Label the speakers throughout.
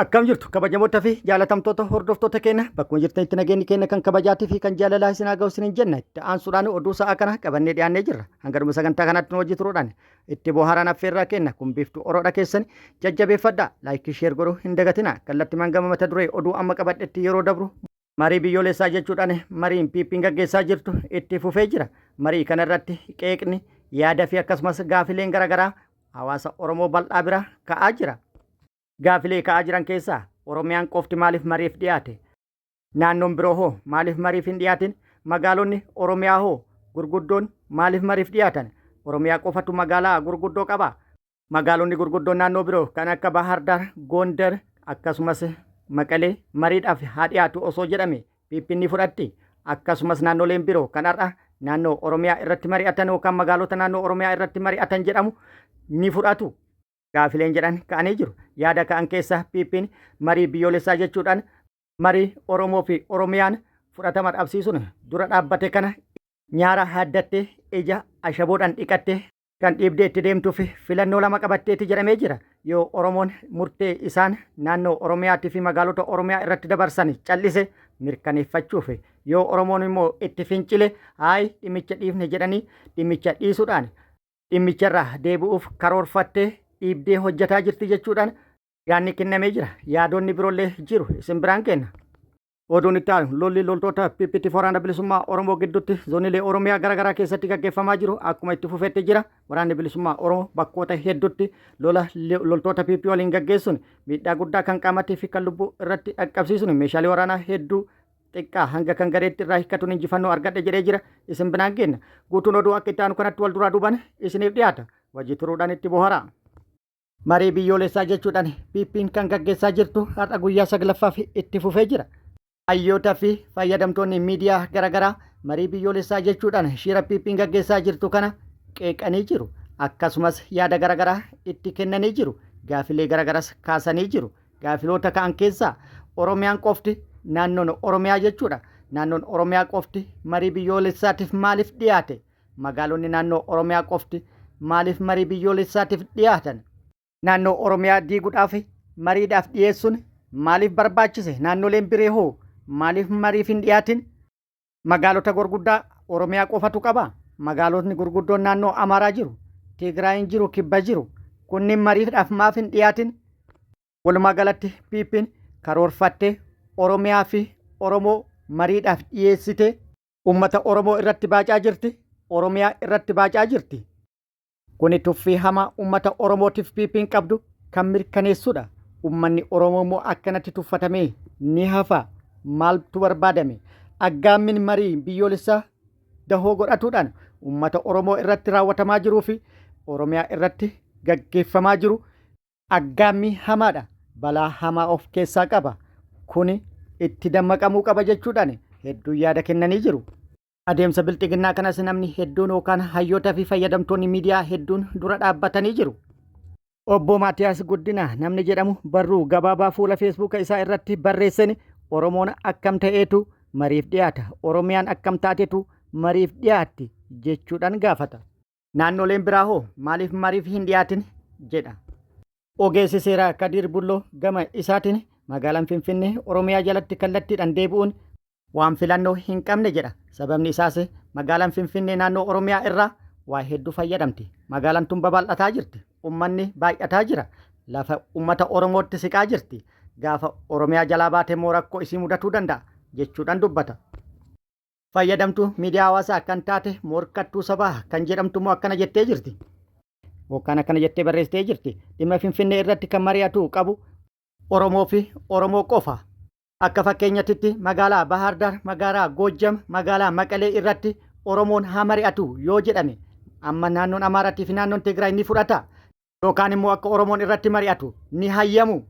Speaker 1: Akkam jirtu kabajamoota fi jaalatamtoota hordoftoota keenya bakkuma jirtanitti nageenyi keenya kan kabajaatii fi kan jaalalaa isin haa ga'u isiniin jenna itti aansuudhaan oduu sa'aa kana qabannee dhiyaannee jirra hanga dhuma sagantaa kanaatti nu wajji turuudhaan itti bohaaraan affeerraa kenna kun biiftuu oroodha keessan jajjabeeffadha laayikii sheer godhuu hin dagatina kallattimaan gama mata duree oduu amma qabadhetti yeroo dabru marii biyyoolessaa jechuudhaan mariin PPn gaggeessaa jirtu itti fufee jira marii kanarratti qeeqni yaada fi akkasumas gaafileen garaagaraa hawaasa Oromoo bal'aa bira ka'aa jira. Gaafilee ka'aa jiran keessaa Oromiyaan qofti maaliif mariif dhiyaate? Naannoon biroo hoo maaliif mariif hin dhiyaatin? Magaalonni Oromiyaa hoo gurguddoon maaliif mariif dhiyaatan? Oromiyaa qofatu magaalaa gurguddoo qaba? Magaalonni gurguddoon naannoo biroo kan akka Bahar Dar, Gondar akkasumas Maqalee mariidhaaf haa dhiyaatu osoo jedhame PP ni fudhatti. Akkasumas naannoleen biroo kan har'a naannoo Oromiyaa irratti mari'atan yookaan magaalota naannoo Oromiyaa irratti mari'atan jedhamu ni fudhatu. Gaafileen jedhan ka'anii jiru. Yaada ka'an keessa PPn marii biyyoolessaa jechuudhaan marii Oromoo fi Oromiyaan fudhatama dhabsiisuun dura dhaabbate kana nyaara haaddattee ija ashaboodhaan dhiqattee kan dhiibdee itti deemtuu fi filannoo lama qabatteeti jedhamee jira. Yoo Oromoon murtee isaan naannoo Oromiyaatii fi magaalota Oromiyaa irratti dabarsan callise mirkaneeffachuuf yoo Oromoon immoo itti fincile haay dhimmicha dhiifne jedhanii dhimmicha dhiisuudhaan dhimmicharraa deebi'uuf karoorfattee dhiibdee hojjetaa jirti jechuudhaan yaadni kennamee jira. Yaadonni biroollee jiru isin biraan kenna. Oduun itti aanu lolli loltoota PPT Waraana Bilisummaa Oromoo gidduutti zoonilee Oromiyaa garaagaraa keessatti gaggeeffamaa jiru akkuma itti fufetti jira. Waraanni Bilisummaa Oromoo bakkoota hedduutti lola loltoota PP waliin gaggeessuun miidhaa guddaa kan qaamatii fi kan lubbuu irratti dhaqqabsiisuun meeshaalee waraanaa hedduu xiqqaa hanga kan gareetti irraa hiikkatuun injifannoo argadhe jedhee jira. Isin biraan geenna. Guutuun oduu akka itti aanu kanatti wal duraa duubaan isiniif dhiyaata. Wajji turuudhaan itti boharaa. Marii biyyoolessaa jechuudhaan PPn kan gaggeessaa jirtu har'a guyyaa saglaffaaf itti fufee jira. Hayyoota fi fayyadamtoonni miidiyaa garaagaraa marii biyyoolessaa jechuudhaan shira PPn gaggeessaa jirtu kana qeeqanii jiru. Akkasumas yaada garaagaraa itti kennanii jiru. Gaafilee garaagaraas kaasanii jiru. Gaafiloota ka'an keessaa Oromiyaan qofti naannoon Oromiyaa jechuudha. Naannoon Oromiyaa qofti marii biyyoolessaatiif maaliif dhiyaate? Magaalonni naannoo Oromiyaa qofti maaliif marii biyyoolessaatiif dhiyaatan? Naannoo Oromiyaa diiguudhaaf mariidhaaf dhiyeessuun maaliif barbaachise? Naannoleen biree hoo maaliif mariif hin dhiyaatin? Magaalota gurguddaa Oromiyaa qofatu qaba. Magaalotni gurguddoon naannoo Amaaraa jiru. Tigraayin jiru, Kibba jiru. Kunniin mariidhaaf maaf hin dhiyaatin? Walumaa galatti PPn karoorfattee Oromiyaa fi Oromoo mariidhaaf dhiyeessitee Uummata Oromoo irratti baacaa jirti. Oromiyaa irratti baacaa jirti. Kuni tuffii hamaa uummata Oromootiif PPn qabdu kan mirkaneessudha. Uummanni Oromoo immoo akkanatti tuffatamee ni hafa. Maaltu barbaadame? Aggaammin marii biyyoolessaa dahoo godhatuudhaan uummata Oromoo irratti raawwatamaa jiruu fi Oromiyaa irratti gaggeeffamaa jiru aggaammii hamaadha. Balaa hamaa of keessaa qaba. Kuni itti dammaqamuu qaba jechuudhaan hedduun yaada kennanii jiru. Adeemsa bilxiginnaa kanas namni hedduun yookaan hayyoota fi fayyadamtoonni miidiyaa hedduun dura dhaabbatanii jiru. Obbo Maatiyaas Guddinaa namni jedhamu barruu gabaabaa fuula feesbuuka isaa irratti barreesseen Oromoon akkam ta'eetu mariif dhiyaata, Oromiyaan akkam taatetu mariif dhiyaatti jechuudhaan gaafata. Naannoleen biraa hoo maaliif mariif hin dhiyaatin jedha. Ogeessi seeraa Kadiir Bulloo gama isaatiin magaalaan Finfinnee Oromiyaa jalatti kallattiidhaan deebi'uun waan filannoo hin qabne jedha. Sababni isaas magaalaan Finfinnee naannoo Oromiyaa irraa waa hedduu fayyadamti. Magaalaan tun babal'ataa jirti. Ummanni baay'ataa jira. Lafa ummata Oromootti siqaa jirti. Gaafa Oromiyaa jalaa baate immoo rakkoo isii mudatuu danda'a jechuudhaan dubbata. Fayyadamtuu miidiyaa hawaasaa kan taate morkattuu sabaa kan jedhamtu immoo akkana jettee jirti. Yookaan akkana jettee barreessitee jirti. Dhimma Finfinnee irratti kan mari'atu qabu Oromoo fi Oromoo qofa. Akka fakkeenyatitti magaalaa Bahaar Daar, magaalaa Goojjam, magaalaa Maqalee irratti Oromoon haa mari'atu yoo jedhame amma naannoon Amaaraatii fi naannoon Tigraay ni fudhata. Yookaan immoo akka Oromoon irratti mari'atu ni hayyamu.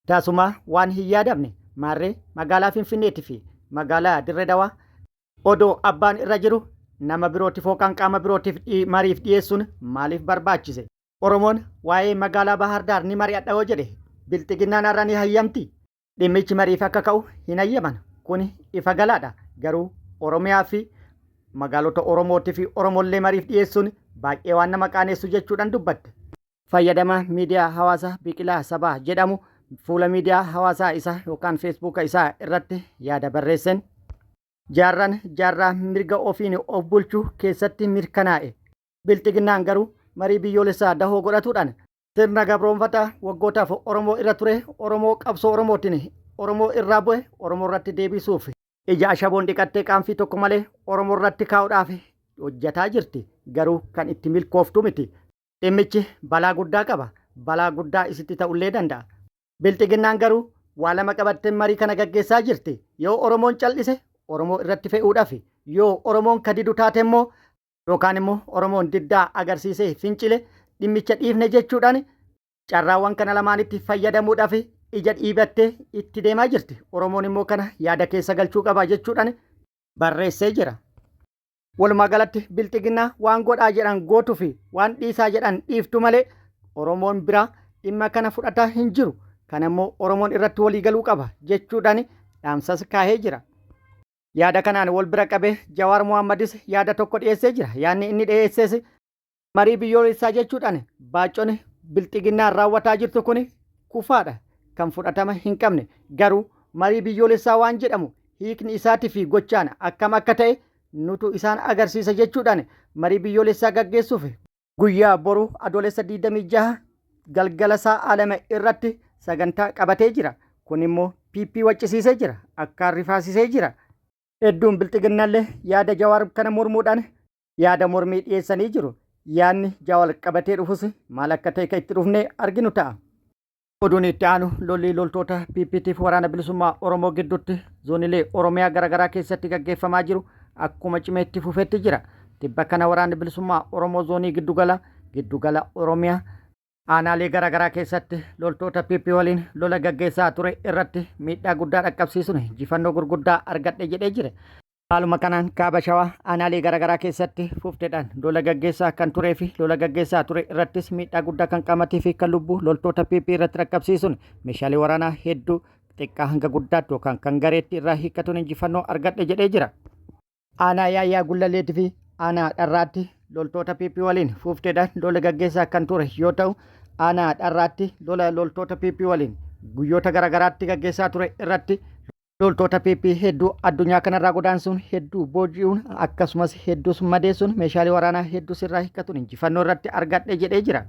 Speaker 1: Tasuma waan hin yaadamne maarree magaalaa Finfinneetii fi magaalaa Dirre Dawaa odoo abbaan irra jiru nama birootiif yookaan qaama birootiif mariif dhiyeessuun maaliif barbaachise? Oromoon waa'ee magaalaa Bahaar Daar ni mari'adha yoo jedhe bilxiginnaan har'a ni hayyamti? Dhimmichi mariif akka ka'u hin hayyaman. Kuni ifa galaadha. Garuu Oromiyaa fi magaalota Oromootii fi Oromollee mariif dhiyeessuun baay'ee waan nama qaaneessu jechuudhaan dubbatte. Fayyadamaa miidiyaa hawaasaa Biqilaa Sabaa jedhamu fuula miidiyaa hawaasaa isaa yookaan Feesbuuka isaa irratti yaada barreesseen jaarraan jaarraa mirga ofiin of bulchuu keessatti mirkanaa'e. Bilxiginnaan garuu marii biyyoolessaa dahoo godhatuudhaan sirna gabroonfataa waggootaaf Oromoo irra ture Oromoo qabsoo Oromootiin Oromoo irraa bu'e Oromoo irratti deebisuuf ija ashaboon dhiqattee qaanfii tokko malee Oromoo irratti kaa'uudhaaf hojjataa jirti. Garuu kan itti milkooftu miti. Dhimmichi balaa guddaa qaba. Balaa guddaa isitti ta'ullee danda'a. Bilxiginnaan garuu waa lama qabattee marii kana gaggeessaa jirti. Yoo Oromoon cal'ise Oromoo irratti fe'uudhaaf, yoo Oromoon kadidu taate immoo yookaan immoo Oromoon diddaa agarsiisee fincile dhimmicha dhiifne jechuudhaan carraawwan kana lamaanitti fayyadamuudhaaf ija dhiibattee itti deemaa jirti. Oromoon immoo kana yaada keessa galchuu qaba jechuudhaan barreessee jira. Walumaa galatti Bilxiginnaa waan godhaa jedhan gootu fi waan dhiisaa jedhan dhiiftu malee Oromoon biraa dhimma kana fudhataa hin jiru. Kana immoo Oromoon irratti walii galuu qaba jechuudhaan dhaamsas kaahee jira. Yaada kanaan wal bira qabee Jawaar Mohaammadis yaada tokko dhiyeessee jira. Yaadni inni dhiyeesses marii biyyoolessaa jechuudhaan baaconni Bilxiginnaan raawwataa jirtu kun kufaadha. Kan fudhatama hin qabne garuu marii biyyoolessaa waan jedhamu hiikni isaatii fi gochaan akkam akka ta'e nutu isaan agarsiisa jechuudhaan marii biyyoolessaa gaggeessuuf guyyaa boruu Adoolessa 26 galgala sa'a 2 irratti sagantaa qabatee jira. Kun immoo PP waccisiisee jira. Akkaan rifaasisee jira. Hedduun Bilxiginnallee yaada Jawaar kana mormuudhaan yaada mormii dhiyeessanii jiru. Yaadni Jawaar qabatee dhufus maal akka ta'e kan itti dhufnee arginu ta'a. Oduun itti aanu lolli loltoota PPtiif waraana bilisummaa Oromoo gidduutti zoonilee Oromiyaa garaagaraa keessatti gaggeeffamaa jiru akkuma cimeetti fufetti jira. Tibba kana waraanni bilisummaa Oromoo zoonii giddugala giddugala Oromiyaa aanaalee garaagaraa keessatti loltoota PP waliin lola gaggeessaa ture irratti miidhaa guddaa dhaqqabsiisuun injifannoo gurguddaa argadhe jedhee jira. Haaluma kanaan kaaba Shawaa aanaalee garaagaraa keessatti fufteedhaan lola gaggeessaa kan turee fi lola gaggeessaa ture irrattis miidhaa guddaa kan qaamatii fi kan lubbuu loltoota PP irratti dhaqqabsiisuun meeshaalee waraanaa hedduu xiqqaa hanga guddaatti yookaan kan gareetti irraa hiikkatuun injifannoo argadhe jedhee jira. Aanaa Yaayyaa Gullaleetii fi aanaa Dharraatti loltoota PP waliin fufteedhaan lola gaggeessaa kan ture yoo ta'u, aanaa Dharraatti lola loltoota PP waliin guyyoota garaagaraatti gaggeessaa ture irratti loltoota PP hedduu addunyaa kanarraa godaansuun, hedduu booji'uun, akkasumas hedduus madeessuun meeshaalee waraanaa hedduus irraa hiikkatuun injifannoo irratti argadhe jedhee jira.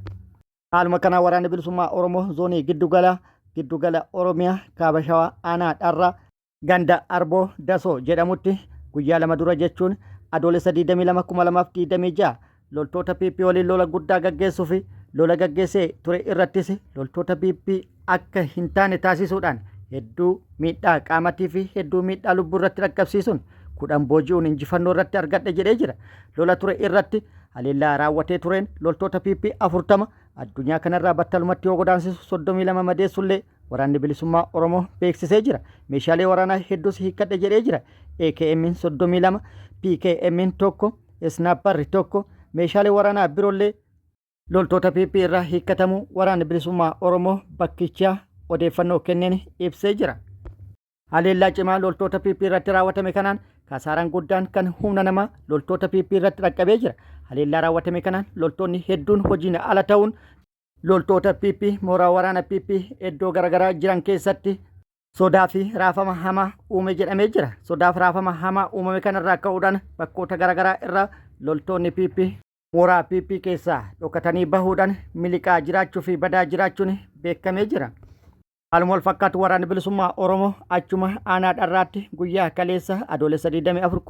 Speaker 1: Haaluma kanaa waraanni bilisummaa Oromoo zoonii giddugala giddugala Oromiyaa kaaba Shawaa aanaa Dharraa ganda Arboo Dasoo jedhamutti guyyaa 2 dura jechuun Adoolessa 22, 2026 loltoota PP waliin lola guddaa gaggeessuu fi lola gaggeessee ture irrattis loltoota PP akka hin taane taasisuudhaan hedduu miidhaa qaamatii fi hedduu miidhaa lubbuu irratti dhaqqabsiisuun 10 booji'uun injifannoo irratti argadhe jedhee jira. Lola ture irratti haleellaa raawwatee tureen loltoota PP 40 addunyaa kanarraa battalumatti yoo godaansisu 32 madeessullee waraanni bilisummaa Oromoo beeksisee jira. Meeshaalee waraanaa hedduus hiikkadhe jedhee jira. AKM 32, PKM 1, Snaapparri 1, meeshaalee waraanaa biroollee loltoota PP irraa hiikkatamuu waraanni bilisummaa Oromoo bakkichaa odeeffannoo kenneen ibsee jira. Haleellaa cimaa loltoota PP irratti raawwatame kanaan kasaaraan guddaan kan humna namaa loltoota PP irratti dhaqqabee jira. Haleellaa raawwatame kanaan loltoonni hedduun hojiin ala ta'uun loltoota PP mooraa waraana PP iddoo garaagaraa jiran keessatti sodaa fi raafama hamaa uume jedhamee jira. Sodaa fi raafama hamaa uumame kanarraa ka'uudhaan bakkoota garaagaraa irraa loltoonni PP mooraa PP keessaa dhokatanii bahuudhaan miliqaa jiraachuu fi badaa jiraachuun beekamee jira. Haaluma wal fakkaatu waraanni bilisummaa Oromoo achuma aanaa Dharraatti guyyaa kaleessa Adoolessa 24,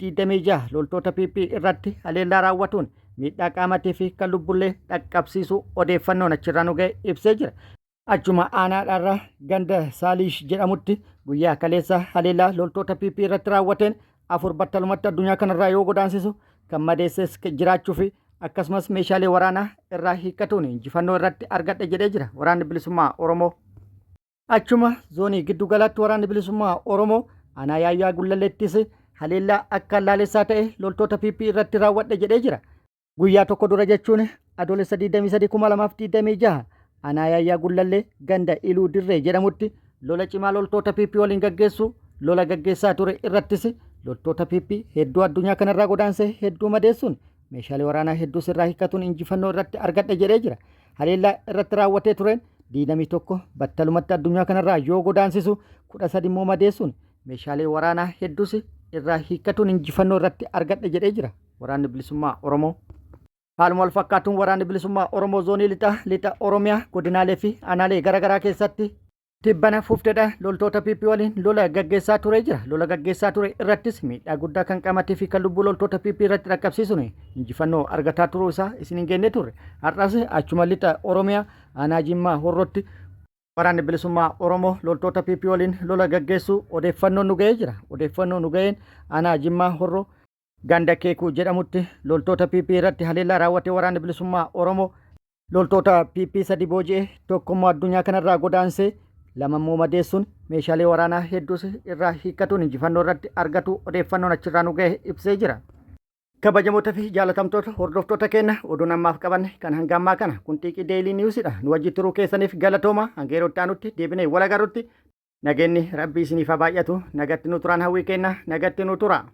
Speaker 1: 2026 loltoota PP irratti haleellaa raawwatuun miidhaa qaamatii fi kan lubbullee dhaqqabsiisuu odeeffannoon achirraa nu ga'e ibsee jira. Achuma aanaa Dharraa ganda Saaliish jedhamutti guyyaa kaleessa haleellaa loltoota PP irratti raawwateen 4 battalumatti addunyaa kanarraa yoo godaansisu kan madeesses jiraachuu fi akkasumas meeshaalee waraanaa irraa hiikkatuun injifannoo irratti argadhe jedhee jira waraanni bilisummaa Oromoo. Achuma zoonii giddugalaatti waraanni bilisummaa Oromoo aanaa Yaayyaa Gullalleettis haleellaa akka laalessaa ta'e loltoota PP irratti raawwadhe jedhee jira. Guyyaa tokko dura jechuun Adoolessa 23, 2026 aanaa Yaayyaa Gullallee ganda Iluu Dirree jedhamutti lola cimaa loltoota PP waliin gaggeessu lola gaggeessaa ture irrattis loltoota PP hedduu addunyaa kanarraa godaansee hedduu madeessuun meeshaalee waraanaa hedduus irraa hiikkatuun injifannoo irratti argadhe jedhee jira. Haleellaa irratti raawwatee tureen 21 battalumatti addunyaa kanarraa yoo godaansisu, 13 immoo madeessuun meeshaalee waraanaa hedduus irraa hiikkatuun injifannoo irratti argadhe jedhee jira Waraanni Bilisummaa Oromoo. Haaluma wal fakkaatuun Waraanni Bilisummaa Oromoo Zoonii Lixaa Lixa Oromiyaa godinaalee fi aanaalee garaagaraa keessatti tibbana fuftedha loltoota PP waliin lola gaggeessaa turee jira. Lola gaggeessaa ture irrattis miidhaa guddaa kan qaamatii fi kan lubbuu loltoota PP irratti dhaqqabsiisuun injifannoo argataa turuu isaa isin hin geenne turre. Har'as achuma Lixa Oromiyaa aanaa Jimmaa Horrootti Waraanni Bilisummaa Oromoo loltoota PP waliin lola gaggeessuu odeeffannoon nu ga'ee jira. Odeeffannoo nu ga'een aanaa Jimmaa Horroo ganda Keekuu jedhamutti loltoota PP irratti haleellaa raawwatee Waraanni Bilisummaa Oromoo loltoota PP 3 booji'ee, tokkommoo addunyaa kanarraa godaansee, lamammoo madeessuun meeshaalee waraanaa hedduus irraa hiikkatuun injifannoo irratti argatu odeeffannoon achirraa nu ga'e ibsee jira. Kabajamoota fi jaalatamtoota hordoftoota keenya, oduun ammaaf qabanne kan hanga ammaa kana. Kun Xiiqii Daily Newsidha. Nu wajji turuu keessaniif galatooma. Hanga yeroo itti aanutti deebinee wal agarrutti nageenyi Rabbii isiniif haa baay'atu. Nagatti nu turaan hawwii keenya, nagatti nu tura.